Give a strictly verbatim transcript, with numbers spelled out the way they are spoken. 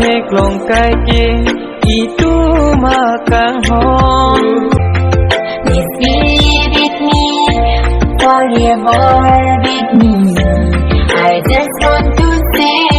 Theklong kai ke itum akanghon. Ni si bit ni, forever bit ni. I just want to say